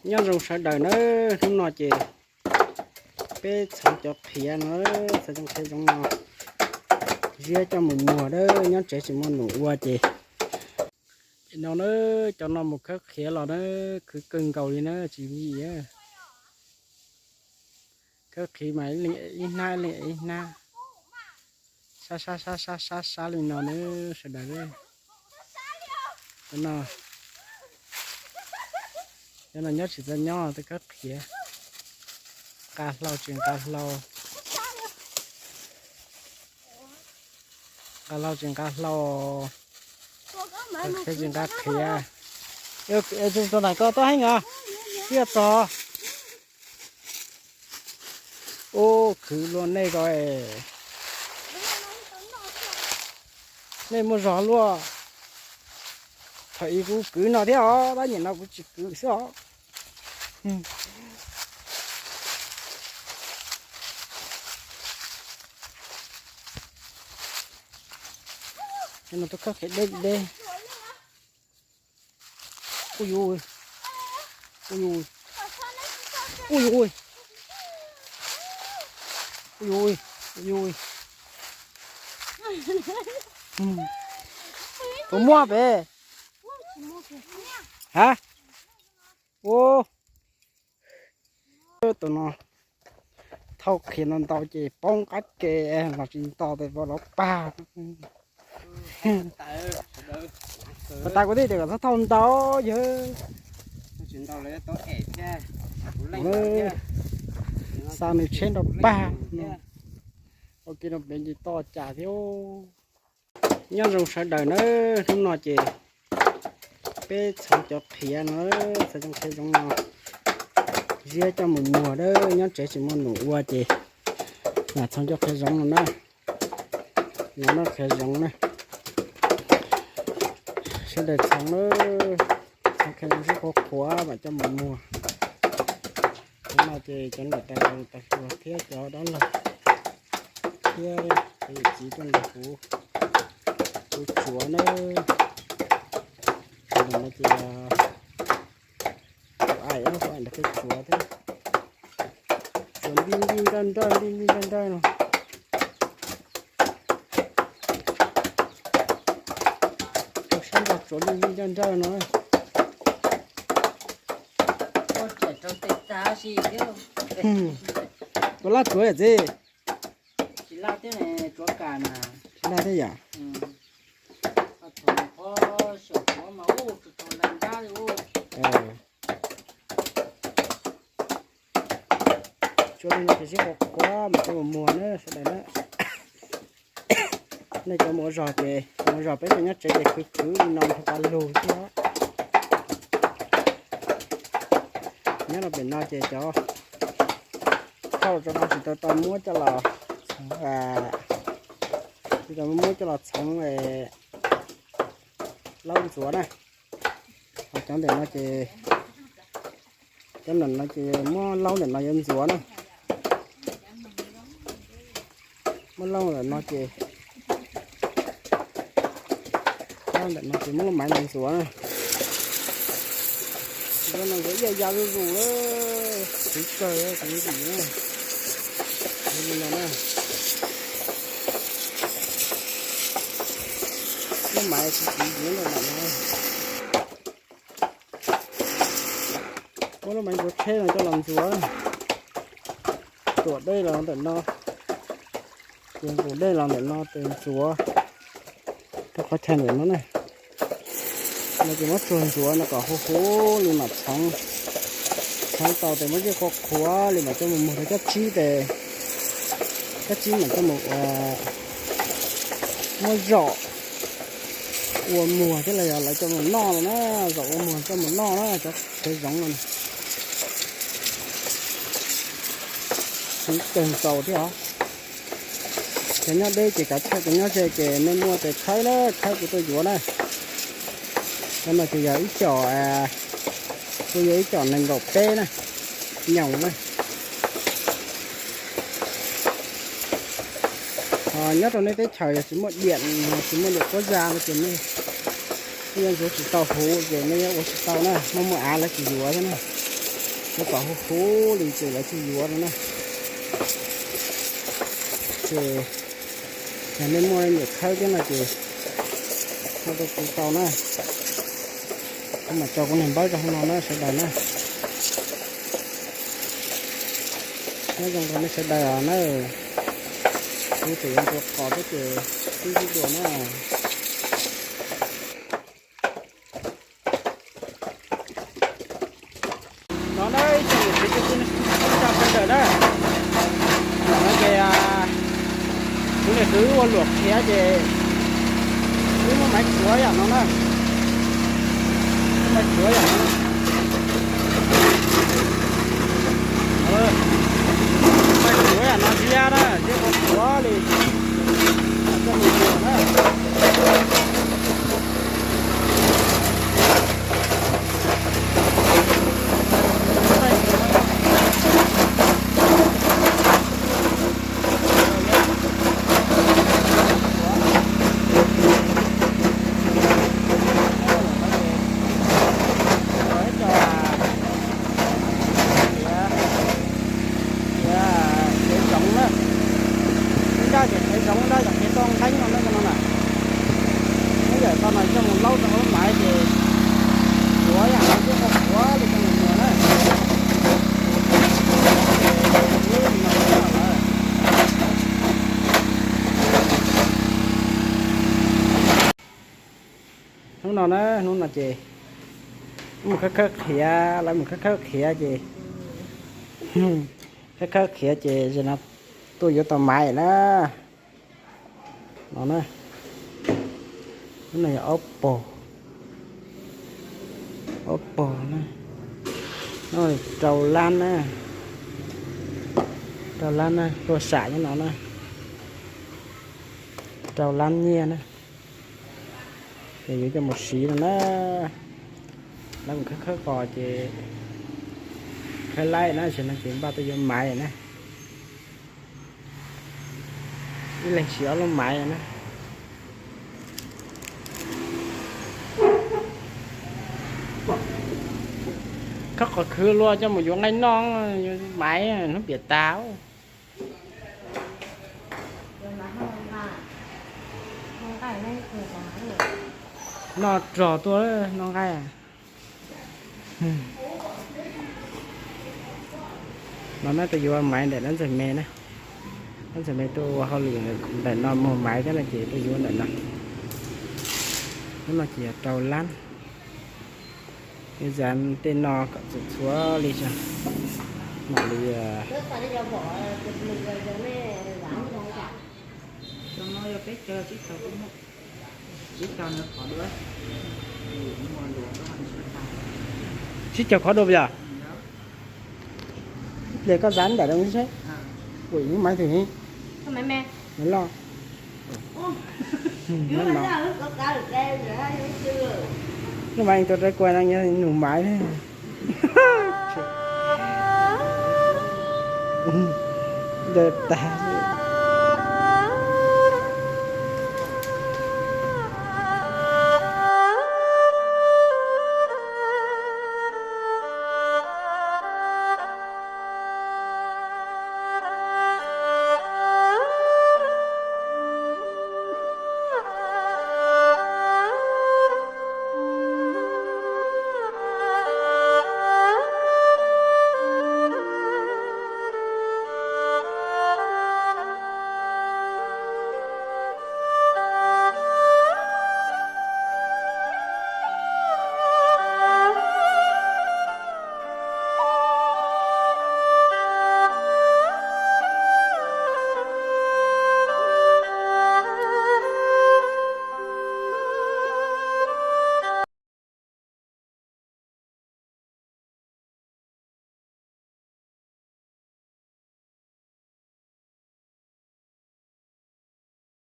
Nyob zoo sawv daws na, hnub no ces peb txhoov cov qhiav no, txhoov cov qhiav zoov no ziab coj mus muag na, nyob tsev tsis muaj num ua ces. No na, cov no mus khawb qhiav los na, khwv kawg nkaus li na, tsis vim. Khawb qhiav mas ib hnab ib hnab, sab sab sab sab sab sab li no na sawv daws. Cov no, cov no nyob tsis txawj nyob tej khawb qhiav, nqa hlau tsis nqa hlau, nqa hlau tsis nqa hlau, qhiav tsis nqa qhiav. Tus nam ko tob heev os, tsis yog txog. Ub, khwv luag nej ko es, nej muaj zog luaj. Thaum ub kuv kwv no thiab os, tab nim no kuv tsis kwv xwb os. Cov no tuaj khawb qhiav deb deb. Ui yuj, ui yuj, ui yuj, ui yuj, ui yuj. Puas muaj pem? Ha? Ub, tus no thauj qhiav ntau ntau ces poob qab ke los tsis nto tes vau lov pag. Pas tas kuv thiaj tias kom txhob thauj ntau yawg. Xa nws tsheb nrau pag no, ua ke no pem nce toj cas thiab. Nyob zoo sawv daws na, hnub no ces peb txhoov cov qhiav no, txhoov cov qhiav zoov no ziab coj mus muag na, nyob tsev tsis muaj num ua ces txhoov cov qhiav zoov no na. No na qhiav zoov na, sawv daws txhoov na, txhoov qhiav zoov sib qhuav qhuav mam coj mus muag. Hnub no ces cov niam tais laus tais hluas thiab cov dab laug thiab cov yawm txiv tuaj nrog kuv, kuv tsuav na. Ntawm no ces kuv aim, kuv aim ntawd thiaj tsuav thiab. Tsuav nti nti nrawj nrawj nti nti nrawj nrawj no. Rau siab nrog tsuav nti nti nrawj nrawj no. Ua laj tsuav yam txiv. Tsis laj thiab yam. Tsuav li no ces sib qhuav qhuav mam coj mus muag na sawv daws na. Nej cov mus ua zog ces mus ua zog, peb cov nyob tsev ces khwv khwv li no rau tas lug thiab. Nyob rau pem no ces cov thauj rau no tsis tau tau muab coj los, tsis tau muab coj los txhoov laub ntxuav na. Ho cov ntawm no ces, cov ntawm no ces muab laub ntawm no yuav ntxuav na. Muab laub ntawm no ces, laub ntawm no ces muab lub maiv no ntxuav na. Cov no ntxuav ib yam zuj zus, khwv kawg kuv ntim na. Li no na. Lub maiv tsis txiv ntxiv ntawm no. Muab lub maiv ntxuav tsheb no coj los ntxuav. Tuam dej los ntawm no, ces nqus dej los ntawm no ces ntxuav rau qhov chaw ntawm no na. No ces muab tsuag ntxuav no kom huv huv li mam txhoov. Txhoov tau ces muab zij qhuav qhuav li mam coj mus muag rau caj tsib tes, caj tsib mam coj mus muab zom ua muag thiab los yog lawv coj mus noj no na, zom ua muag coj mus noj na cov qhiav zoov no. Heev kawg nkaus thiab os. Cov nyob deb ces kav chawj, cov nyob ze ces nej muaj ces khawb na, khawb kuv tuaj yuav na. Cov no ces yog ib com, kuj yog ib com nees nkaum peb na, nyoos na. Ho nyob rau nej teb chaws yog tsis muaj diam, tsis muaj diam quab za no ces nej yuav ntxuav tsis tau huv ces nej yuav ua tsis tau na, muaj muaj av lawv tsis yuav thiab na. Tab tom huv huv li ces lawv thiaj yuav no na. Ces yog nej muaj nyiam khawb thiab no ces ho tuaj kuv tau na. Kuv mam tso kuv niag npawb rau hauv no na sawv daws na. Nyob zoo rau nej sawv daws os na. Kuv tseem yuav tua qos thiab ces sib ntsib dua na. No na ib tsoom niam txiv kwv tij neej tsa sawv daws na, no ces kuv niam kwv ua luam qhiav ces wb muab maiv khuav yam no na. Muab maiv khuav yam no, maiv khuav yam no thiab na, thiab khuav khuav li. Coj mus luam na. Qhiav zoov na, ib nrab ces qhiav zoov, ib nrab ces qhiav toj nqeeb no na, no na. Muab yam tau no coj mus laub rau hauv lub maiv ces khuav yam no thiab, khuav li coj mus muag na. Hnub no na, hnub no ces mus khawb khawb qhiav, lawv mus khawb khawb qhiav ces, khawb khawb qhiav ces zaum no tuaj yuav tau maiv na. No na, lub no yog ob pog, ob pog na, no rau lab na, rau lab na, tuaj sam nyob no na, rau lab nyiaj na. Ces yuav coj mus siv no na. Lawv mus khawb khawb qos ces khawb laib na, tam sim no ces npaj tuaj yuav maiv na. Ib leeg siv ob lub maiv na. Khawb qos khwv luaj coj mus yuav nqaij noj, yuav maiv hnub piam tas. Noj rog tuaj noj nqaij. No na, tuaj yuav maiv ntawm dab ntxawg me na. Dab ntxawg me tuaj ua hauj lwm ntawm no muag maiv thiab no ces tuaj yuav ntawm no. Hnub no ces yog rau lab. Yuav zam tej no kom txhua txhua li xwb. Mam li sib caug qhov dua yog. Pliag koj zam ntawm no saib. Ua ib lub maiv twg ne? Maiv loj. Lub maiv tua rau kuv no nug maiv. Ntawd tas.